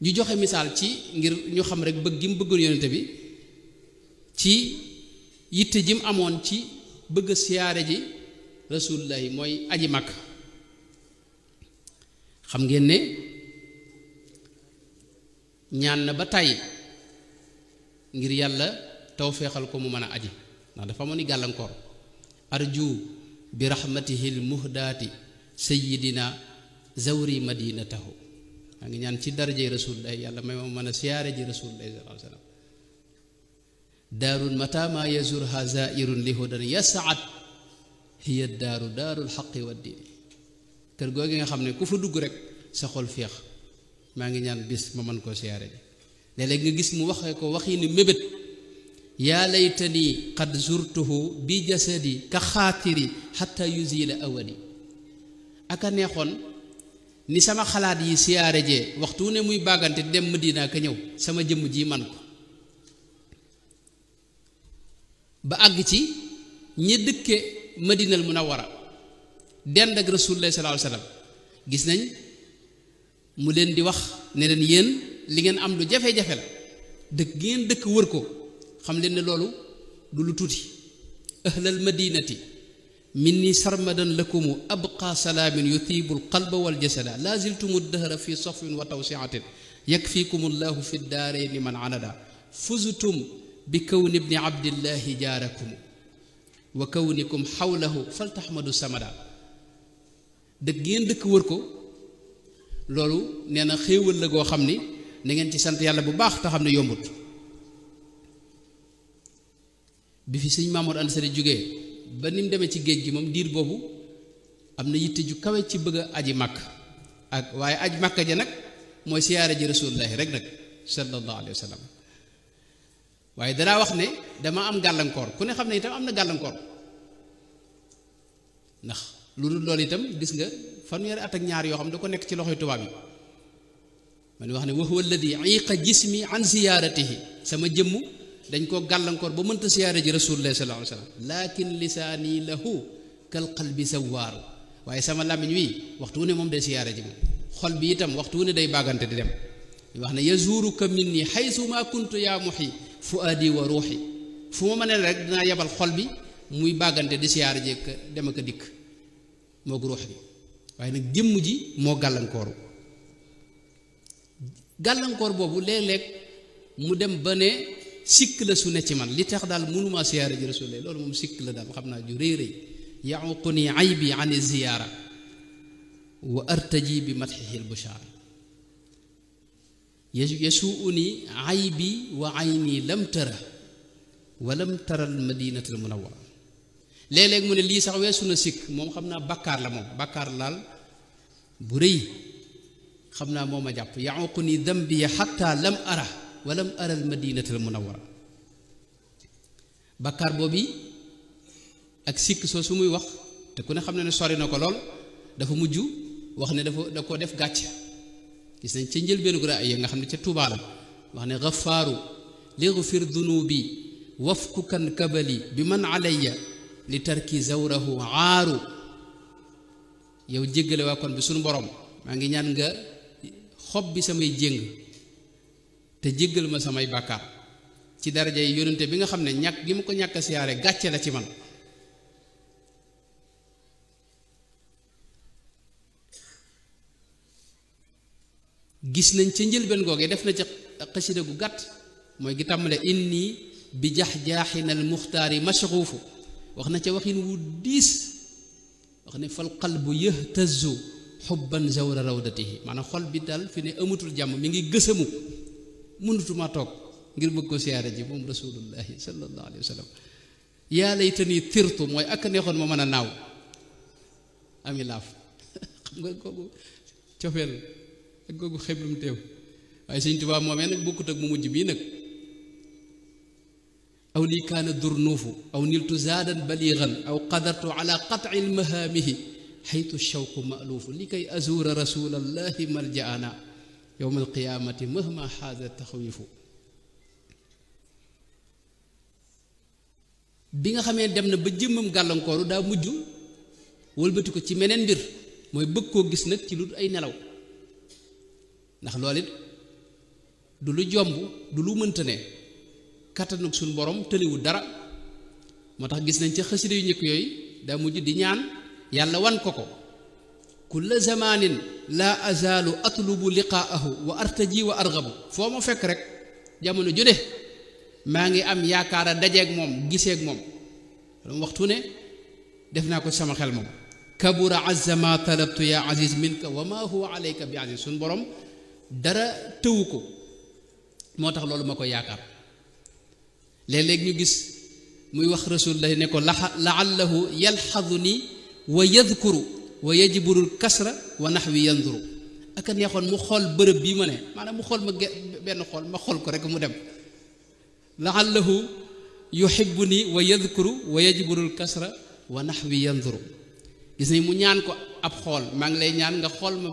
ñu joxe misaal ci ngir ñu xam rek bëgg gi mu bëggoon yonente bi ci yitte ji mu amoon ci bëgg siyaare ji rasulullahi mooy aji mag xam ngeen ne ñaan na ba tàyyi ngir yàlla tawféexal ko mu mën a aji ndax dafa amoon i gàllankoor arju bi rahmatihi l muhdaati sayidina zawri madinatahu maa ngi ñaan ci darajey rasulullahi yàlla may ma mën a siyaare ji rasulullahi sallallahu alayhi wa sallam daarun mata ma yazurha zairun li hudan yasaat hiya daaru daarul xaqi wa diini kër googi nga xam ne ku fa dugg rek sa xol féex maa ngi ñaan bis ma mën koo siyaare ji léeg-léeg nga gis mu waxee ko waxi ni mébét yaa laytani qad zurtuhu bi jasadi ka xaatiri xatta yuzila awadi aka neexoon ni sama xalaat yi siyaare jee waxtu ne muy bàggante dem Madina ka ñëw sama jëmm ji man ko ba àgg ci ñi dëkke Madinal Munawwara dend ak Rasulullah sallallahu alayhi wasallam gis nañ mu leen di wax ne leen yéen li ngeen am lu jafe-jafe la dëkk gi ngeen dëkk wër ko xam leen ne loolu du lu tuuti ahlal madinati minni sarmadan lakumu abqa salaamin yuthibu alqalba waljasada la ziltumu dahra fi safwin wa tawsiatin yakfikum allahu fi daarayni man anada fuztum bi kawni ibni abdillahi jaarakum wa kawnikum xawlahu faltaxmadu samada dëkk gi ngeen dëkk wër ko loolu nee na xéewal la goo xam ni na ngeen ci sant yàlla bu baax te xam ne yombut bi fi sëñ Mamour Anta Sali jógee ba ni mu demee ci géej gi moom diir boobu am na yitte ju kawe ci bëgg a aji màkk ak waaye aj màkk ja nag mooy siyaare ji rasulullahi rek nag sallallahu alayhi wa sallam waaye danaa wax ne dama am gàllankoor ku ne xam ne itam am na gàllankoor ndax lu dul loolu itam gis nga fanweeri at ak ñaar yoo xam da ko nekk ci loxoy tubaab yi man wax ne wa huwa alladi iqa jismi an ziyaaratihi sama jëmm dañ koo gàllankoor ba mënta siyaare ji rasulullah sallallahu alayhi wa sallam lakin lisaani lahu kal qalbi zawaaru waaye sama làmmiñ wi waxtu wu ne moom day siyaare ji moom xol bi itam waxtu wu ne day bàggante di dem wax ne yazuruka minni xaysu ma kuntu yaa muxi fuaadi wa ruuxi fu ma mënee rek dinaa yebal xol bi muy bàggante di siyaare ji dem ak a dikk moo ko ruux bi waaye nag jëmm ji moo gàllankooru gàllankoor boobu léeg-léeg mu dem ba ne sikk la su ne ci man li tax daal mënumaa siyaare ji rasulullah loolu moom sikk la daal xam naa ju rëy rëy yaququni aybi an ziyaara wa artaji bi madxihi lbushaara yasuuni aybi wa ayni lam tara wa lam tara almadinat almunawwara léeg-léeg mu ne lii sax weesu na sikk moom xam naa bàkkaar la moom bàkkaar laal bu rëy xam naa moo ma jàpp yaququni dambiya xatta lam ara walam ara al madinata al munawwara bàkkaar boobu ak sikk soo su muy wax te ku ne xam ne sori na ko lool dafa mujj wax ne da ko def gàcc gis nañ ca njëlbeenu gra yi nga xam ne ca Tuubaa la wax ne gafaaru lighfir dunubi wafkukan kabali bi man alayya li tarki zawrahu aaru yow jéggale waa kon bi suñu borom maa ngi ñaan nga xob bi samay jéng te jéggal ma samay bàkkaar ci daraja yi yónnente bi nga xam ne ñàkk gi ma ko ñàkk a siyaare gàcce la ci man gis nañ ca njëlbeen googee def na ca xasida gu gàtt mooy gi tàmbale inni bi jax-jaaxinal muxtaari mashruufu wax na ca waxin wu diis wax ne fal qalbu yahtazu xubban zawra rawdatihi maanaam xol bi daal fi ne amatul jàmm mi ngi gësamu mënutuma toog ngir bëgg ko siyaare ji moom rasulullahi sallallahu alayhi wa sallam yaa laytani tirtu mooy ak neexoon ma mën a naaw ami laaf xam nga kooku cofeel ak kooku xeblum teew waaye Sëñ Tuubaa moomee nag bokkut ak mu mujj bii nag aw lii kaana durnuufu aw niltu zaadan baligan aw qadartu ala qatci lmahaamihi xaytu shawqu maaluufu li kay azuura rasulallahi maljaana yowma alqiyaamati mahma xaada taxwiifu bi nga xamee dem na ba jëmmam gàllankooru daa mujj wëlbati ko ci meneen mbir mooy bëgg koo gis nag ci lu ay nelaw ndax loolu it du lu jomb du lu mënta ne kattanug suñu borom tëliwul dara moo tax gis nañ ca xasida yu ñëkk yooyu daa mujj di ñaan yàlla wan ko ko kulla zamanin laa azaalu atlubu liqaahu wa artaji wa argabu foo ma fekk rek jamono ju ne maa ngi am yaakaar a dajeeg moom giseeg moom loolu waxtu ne def naa ko sama xel moom kabura azza ma talabtu ya aziz minka wa ma huwa alayka bi aziz suñ borom dara tëwu ko moo tax loolu ma koy yaakaar léeg-léeg ñu gis muy wax rasulullah ne ko laallahu yalxaduni wa yadkuru wa yajburul kasra wa naxwi yanduru aka neexoon mu xool bërëb bii ma ne maanaam mu xool ma benn xool ma xool ko rek mu dem laallahu yuhibbuni wa yadkuru wa yajburul kasra wa naxwi yanduru gis nañ mu ñaan ko ab xool maa ngi lay ñaan nga xool ma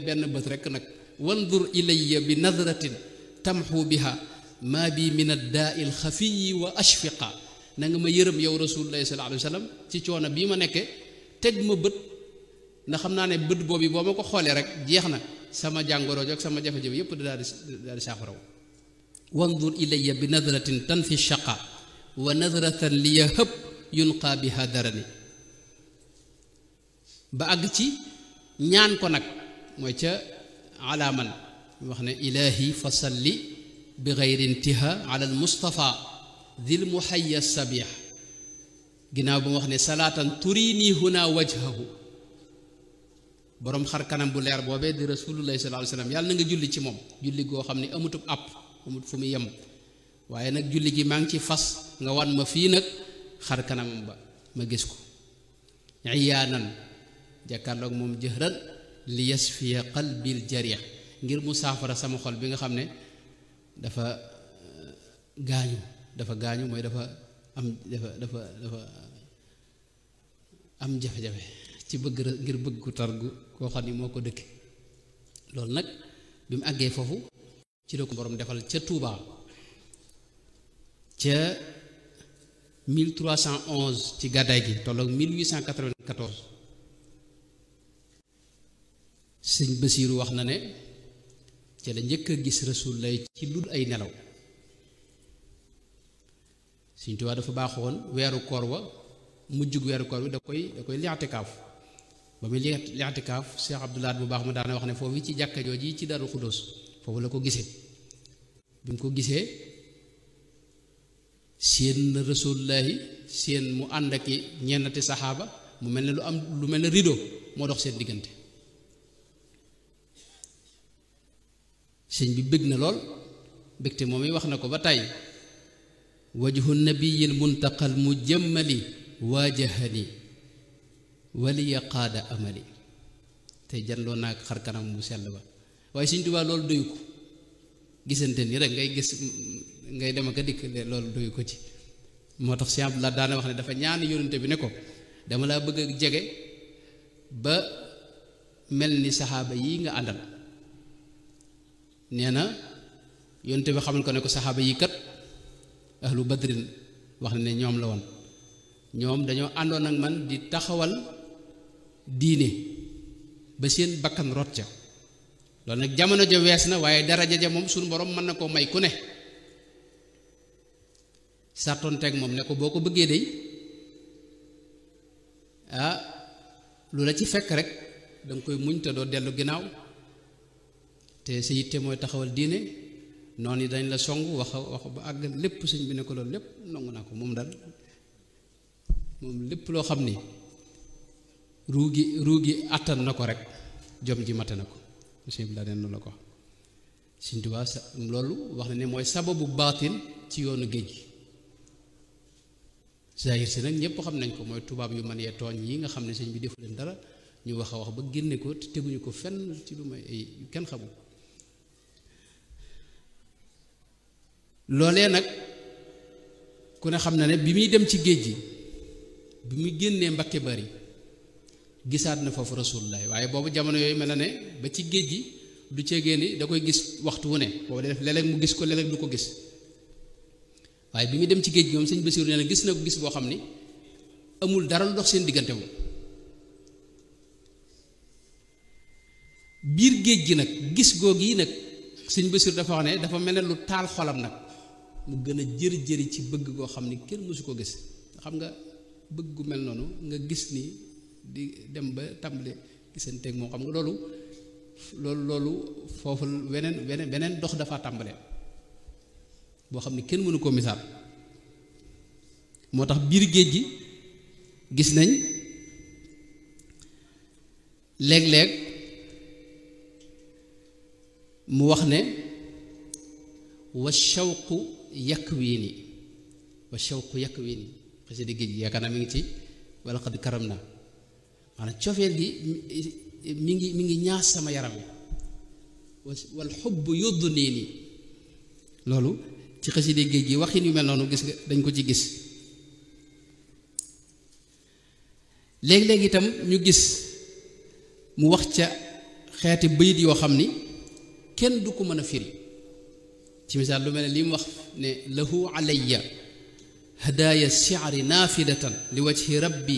benn bët rek nag wandur ilayya bi nadratin tamxu biha maa bi min addaai alxafiyi wa ashfiqa na nga ma yërëm yow rasulullahi sallallahu alayhi wa sallam ci coono bii ma nekke teg ma bët ndax xam naa ne bët boobu boo ma ko xoolee rek jeex na sama jàngoro ak sama jafe-jafe yépp daal di saafaraw wandur ilayya bi nadratin tanfi shaqa wa nadratan li yahab yunqa biha darani ba àgg ci ñaan ko nag mooy ca alaaman wax ne ilaahi fa salli bi gayri intiha ala al mustafa dil muhayya sabih ginnaaw ba mu wax ne salaatan turini huna wajhahu boroom xar kanam bu leer boobee di rasulullahi sallallahu alayhi wasallam yàlla na nga julli ci moom julli goo xam ne amutub àpp amut fu mu yem waaye nag julli gi maa ngi ci fas nga wan ma fii nag xar kanamam ba ma gis ko iyaanan jàkkaarloog moom jëhran li yasfiya qalbil jarih ngir mu saafara sama xol bi nga xam ne dafa gaañu mooy dafa am jafe-jafe ci bëgg ngir bëgg ku targu koo xam ni moo ko dëkke loolu nag bi mu àggee foofu ci la ko borom defal ca Touba ca 1311 ci gàddaay gi tolloog 1894 sëñ Basiiru wax na ne ca la njëkk a gis rasul lay ci lu ay nelaw sëñ Tuubaa dafa baaxoon weeru koor wa mujjug weeru koor wi da koy li'tikaaf ba muy li'tikaaf Cheikh Abdoulaat bu baax ma daana wax ne foofu ci jàkka jooji ci Daaru Xuddoos foofu la ko gisee bi mu ko gisee seen rasulullaahi seen mu ànd ak ñennati saxaaba mu mel ne lu mel ne rideau moo dox seen diggante sëñ bi bëgg na lool bëgte moom yi wax na ko ba tey wajhu nabiyil muntaqal mujammali waajahani waliya qaada amali tey janloo naa xar kanam mu sell ba waaye Sëñ Tuubaa loolu doyu ko gisante ni rek ngay gis ngay dem ak a dikk loolu doyu ko ci moo tax Sëñ Abdou Lahad daana wax ne dafa ñaan yónnante bi ne ko dama laa bëgg a jege ba mel ni saxaaba yi nga àndal nee na yónnante bi xamal ko ne ko saxaaba yi kat ahlu badrin wax ne ñoom la woon ñoom dañoo àndoon ak man di taxawal diine ba seen bakkan rot ca loolu nag jamono ja wees na waaye daraja ja moom suñu borom mën na koo may ku ne sartoonteeg moom ne ko boo ko bëggee dey lu la ci fekk rek danga koy muñ te doo dellu ginnaaw te sa yitte mooy taxawal diine noonu yi dañ la song wax ba àgg lépp sëñ bi ne ko loolu lépp nangu naa ko moom daal moom lépp loo xam ni ruugi àttan na ko rek jom ji mate na ko sëñ bi la neen la ko Sëñ Tuubaa loolu wax na ne mooy sababu baatin ci yoonu géej gi zahir si nag ñëpp xam nañ ko mooy tubaab yu man yee tooñ yi nga xam ne sëñ bi defu leen dara ñu wax a wax ba génne ko te teguñu ko fenn ci lu may ay kenn xamul loolee nag ku ne xam na ne bi muy dem ci géej gi bi muy génnee Mbakke Bari gisaat na foofu Rasulullah waaye boobu jamono yooyu mel na ne ba ci géej gi du ceegee ni da koy gis waxtu wu ne boobu day def léeg-léeg mu gis ko léeg-léeg du ko gis waaye bi muy dem ci géej gi moom sëñ Basiiru nee na gis na ko gis boo xam ni amul dara lu dox seen diggante moom biir géej gi nag gis googu yi nag sëñ Basiir dafa wax ne dafa mel ne lu taal xolam nag mu gën a jëri ci bëgg goo xam ni kenn mësu ko gis xam nga bëgg gu mel noonu nga gis ni di dem ba tàmbali gisanteeg moom xam nga loolu foofu beneen dox dafa tàmbale boo xam ni kenn mënu koo misaal moo tax biir géej gi gis nañ léeg-léeg mu wax ne wa shawqu yakwini xasida géej gi yaakaar naa mi ngi ci wala xad karam na maanaam cofeel gi mi ngi ñaas sama yaram wi wal xubb yóddu nii nii loolu ci xasida géej gi waxin yu mel noonu gis nga dañ ko ci gis léeg-léeg itam ñu gis mu wax ca xeeti bayit yoo xam ni kenn du ko mën a firi ci misaal lu mel ne li mu wax ne lahu alayya hadaaya shi'ri naafidatan li wajhi rabbi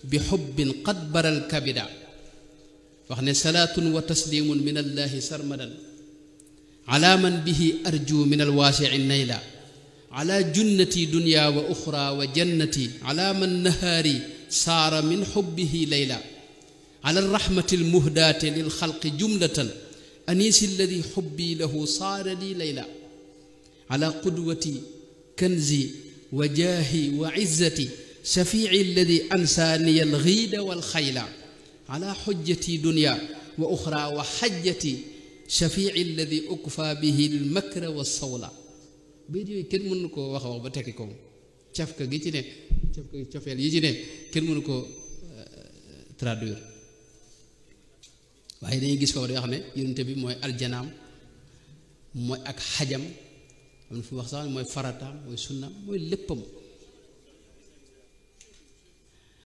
bi xubbin qad baral kabida wax ne salaatun wa taslimun min allahi sarmadan ala man bihi arju min alwaasici nayla ala junnati dunya wa uxra wa jannati ala man nahaari saara min xubbihi layla ala alrahmati almuhdaati lilxalqi jumlatan anisi alladi xubbi lahu saara li layla ala qudwati kanzi wa jaahi wa izzati shafiici alladi ansaaniya alxiida walxayla ala xujjati dunya wa uxra wa xajjati shafiici alladi ukfa bihi almakra walsawla bayit yooyu kenn mënu koo wax ba tekki ko cafka gi ci ne cofeel yi ci ne kenn mënu ko traduire waaye dañuy gis foofu day wax ne yonent bi mooy aljanaam mooy ak xajam am na fu wax sax mooy farataam mooy sunnaam mooy léppam